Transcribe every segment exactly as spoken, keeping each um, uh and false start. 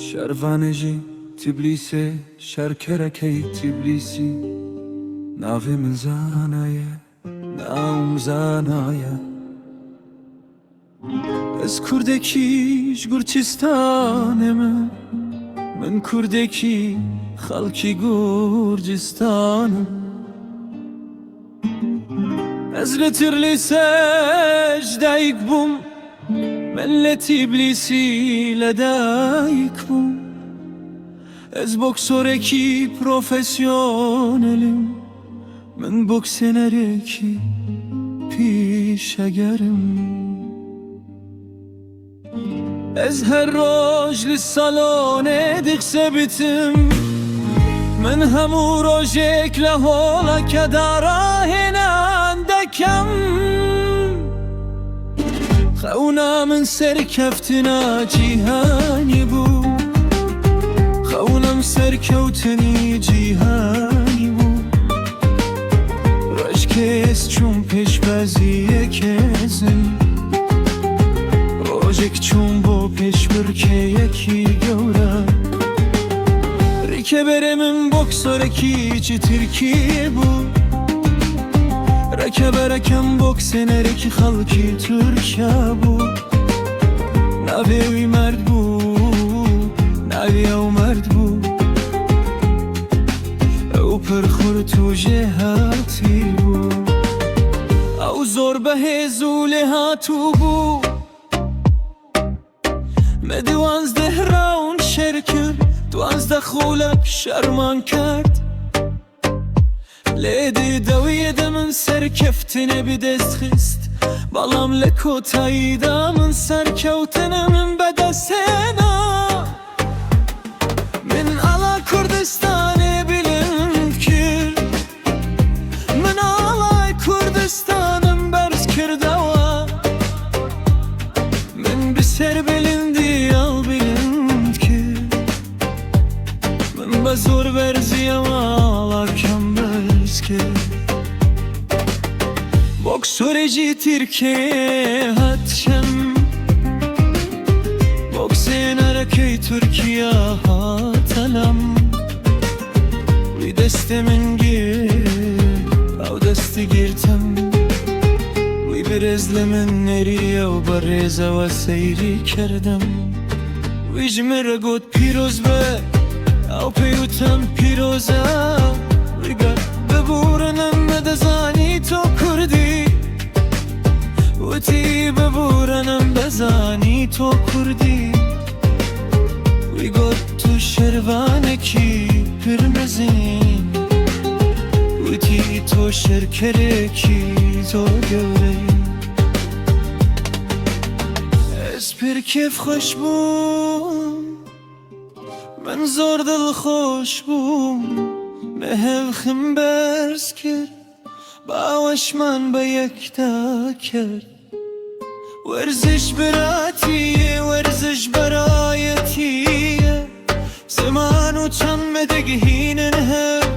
Şervanê jî Tîblîsê, şerkerekey Tîblîsî, navê min Zana ye, nav min Zana ye. Ez kurdekî ji Gurçistanê me, min kurdekî xelkî Gurcistan im. Ez li Tirlîse ji dayik bûm, min li Tîblîsî li dayik bûm. Ez boksorekî profesyonel im, min boksênerekî pîşeger im. Ez her roj li salonê dixsebitim, min hemû rojek li holeke darahênan dekem. Xewna min serkeftina cîhanî bû, xewna min serkewtinî cîhanî bû. Rojkê ez çûm pêşbaziyek mezin, rojek çûm bo pêşbirkeyekî gewre. Rikeberê min boksorekî ji Tirkiyê bû, rekebereke min boksênerekî xelkî Tirkiya bû. Navê wî Merd bû, navê ew Merd bû. Ew pir xurt û jêhatî bû. Ew zor bi hêz û lêhatû bû. Me duwazdeh round şer kir, duwazdeh xolek şerman kerd. Lê di dawiyê de min serkeftinê bi dest xist, belam li kotayî de min serkewtinê min bi dest hêna. Min ala Kurdistanê bilind kir, min alay Kurdistanim berz kirdewa. Min bi serbilindî ew bilind kir, min bi zor berziya mala kem berz kir. Boksorê ji Tirkiyê hat çem, boksênerekey Tirkiya hat elem. Wî destê min girt, ew destî girtim. Wî birêz li min nêrî, ew bi rêz ew seyrî kirdim. Wî ji min re got, pîroz be, ew pêwîtim pîroz e. Wî got, bibûrinim, me dizanî to kurdî. Witî, bibûrinim, dizanî to kurdî. Wî got, tu şervanekî pir mezin. Witî, to şerkerekî zor gewre yî. Ez pir kêfxweş bûm, min zor dilxweş bûm, me hev xim berz kir, baweşman bi yek de kir. Werziş biratî ye, werziş berayetî ye. Ziman û çand me digihînin hev,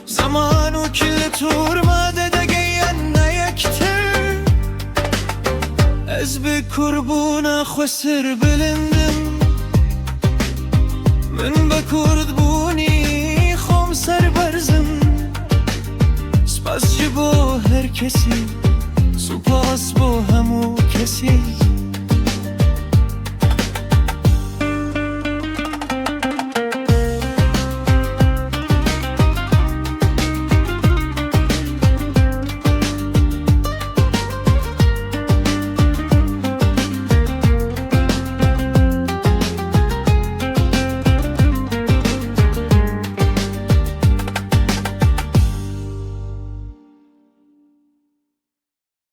ziman û kilît û rima de digeyan ne yektir. Ez bi kurbûna xwe serbilind im, min bi kurdbûnî xwe serberz im. Spas ji bo her kesî